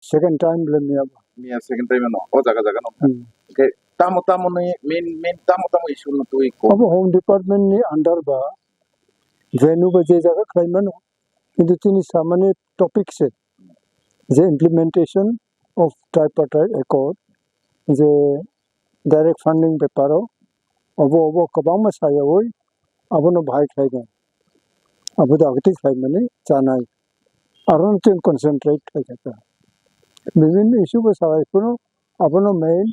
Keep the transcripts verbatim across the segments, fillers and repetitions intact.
Second time le miya ba. Miya second time no, o jaga jaga no. Hmm. Oke, tamo tamo ni main, main tamo tamo issue no twi ko. Abo Home Department ni under ba venue ba je jaga khlai mano. Kintu tini samani topic se je implementation of tripartite accord, je direct funding beparo obo obo kwbangma sayawi abono bahai khlai abo dagwtwi khlai mani chanai. Arono chwng concentrate khlai kha. Bibhinno issue bo salai phano abono main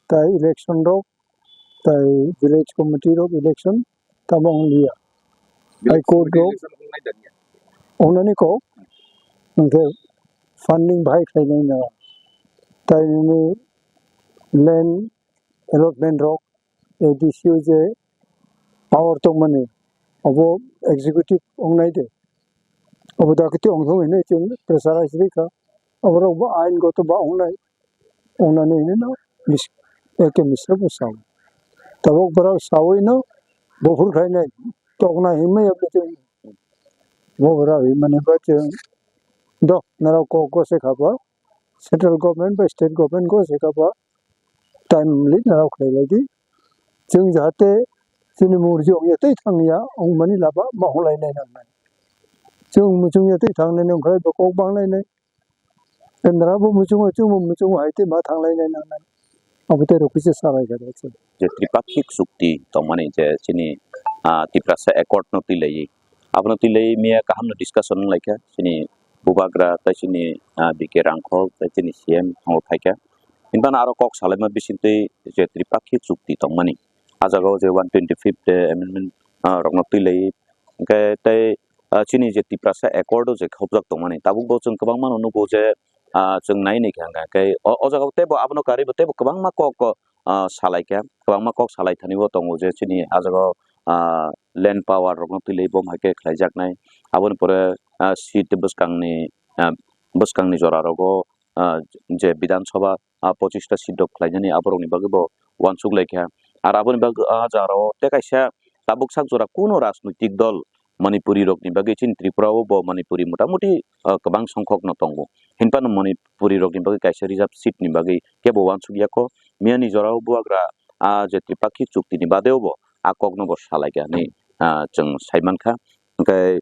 tai election rok tai village committee rok election tamo wng liya. High Court rok election wngnai da niya? Wngnani kok hwnkhe funding bahai khlainai na tai nini land allotment rok A D C o je power tongmani obo executive wngnai de. Obo da kiti ongthong hinwi chwng pressurize rikha. Oborok bo ain goto ba wngnai. Wngnani hinwi no mis-, eke misra bo sao. Tabuk borok sawi no buphur khainai tokna hinmai ya bwtwi. Bo borok hinmani ba chwng do norok kok gose kha ba central government ba state government gose kha ba timely norok khlai lai di. Chwng jahate chini murji ongya tei thangya ongmani laba ma hwnlai nai nangnai. Chwng muchungya tei thangnai nang khlai bo kok bang lai nai. Kendra bo muchungo chwngbo muchungo hai tei ma thanglai nai nangnai. Abo tei rokisa salai kha da chwng. Je tripakhik chukti tongmani je chini, ah, Tiprasa Accord no twi laiwi. Abono twi laiwi miya kaham no discussion wng lai kha chini bubagra tei chini, ah, B K Rangkhol tei chini C M thango phai kha. Hinphano aro kok salaima bisingtwi je tripakhik chukti tongmani. Ah jaga o je one twenty fifth amendment, ah, rokno twi laiwi. Hwnkhe tei, ah, chini je Tiprasa Accord o je khopjak tongmani. Tabuk bo chwng kwbangma no nugo je, ah, chwng nai ni kha hwnkhe o, o jaga o teibo abono karwi bo teibo kwbangma kok, ah, salai kha. Kwbangma kok salai thani bo tongo je chini ah jaga o, ah, land power rokno twi laiwi bo hai khe khlaijaknai. Aboni pore, ah, seat bwskangni, ah, bwskangni jora rogo, ah, je Bidhan Sabha ah, pochista seat rok khlainani aborokni bagwi bo uansuk lai kha. Ar aboni bagwi ah jaga o tei kaisa tabuk sak jora kuno rajnoitik dol Manipuri rokni bagwi chini Tripura o bo Manipuri motamuti, ah, kwbang songkhok no tongo. Hinphano Manipuri rokni bagwi kaisa reserve seat ni bagwi kebo uansuk ya kho. Miyani jora o bubagra ah je tripakhik chukti ni bade o bo ah kok no bo salai kha hinwi, ah, chwng sai man kha. Hwnkhe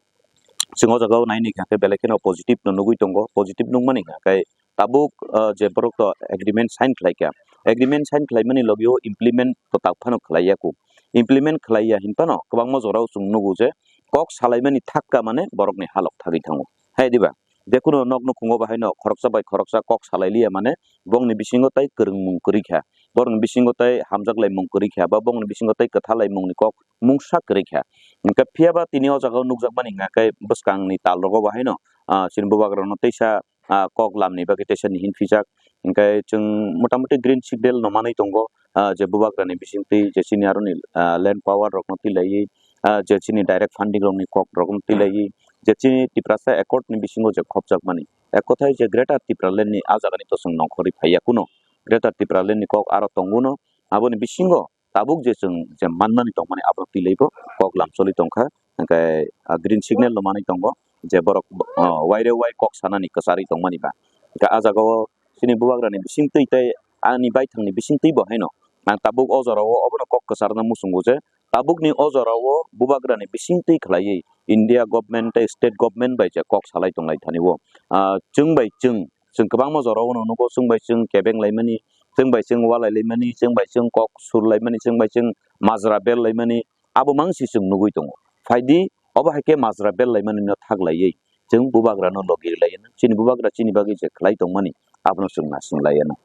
chwng o jaga o nai ni kha khe belai kheno positive no nugwi tongo. Positive nukmani hwnkha khe tabuk, ah, je borok to agreement sign khlai kha, agreement sign khlaimani logi o implement to tak phano khlai ya kho. Implement khlai ya hin phano kwbangma jora o chwng nugo je kok salaimani thakka mane borokni halok thagwi thango. Hai diba? Jekunu nok nukhungo bahai no khoroksa bai khoroksa kok salai liya mane bongni bisingo tai kwrwngmung kwrwi kha, borokni bisingo tai hamjak laimung kwrwi kha, ba bongni bisingo tai kwtha laimungni kok mungsa kwrwi kha. Hwnkhe phiya ba tini o jaga o nukjakmani hwnkha khe bwskangni tal rogo bahai no, ah, chini bubagra no teisa ah, kok lamni bagwi teisa nihin phijak. Hwnkhe chwng motamuti green signal no manwi tongo, ah, je bubagrani bisingtwi je chini aroni, ah, land power rokno twi laiwi, ah, je chini direct funding rokni kok rokno twi laiwi, je chini Tiprasa Accord ni bisingo je khopjakmani. Ek kothai je Greater Tipraland ni ah jagani to chwng nongkhorwi phaiya kuno. Greater Tipraland ni kok aro tongo no. Aboni bisingo tabuk je chwng je manmani tongmani abono twi laibo kok lam choli tongkha, hwnkhe, ah, green signal no manwi tongo je borok, ah, waire wai kok sanani kwcharwi tongmani ba. Hwnkhe ah jagao chini bubagrani bisingtwi tei ani baithangni bisingtwi bo haino ang tabuk o jorao obono kok kwcharna muchungo je tabukni o jorao bubagrani bisingtwi khlaiwi India government tei state government bai je kok salai tonglai thani o, ah, chwng bai chwng Chwng kwbangma jorao no nugo, chwng bai chwng kebeng laimani, chwng bai chwng walai laimani, chwng bai chwng kok sur laimani, chwng bai chwng majra bel laimani, abo mangsi chwng nugwi tongo. Phaidi, obo hai khe majra bel laimani no thak laiwi chwng bubagra no logi rw lai anw. Chini bubagra chini bagwi je khlai tongmani, abono chwng nasing lai anw.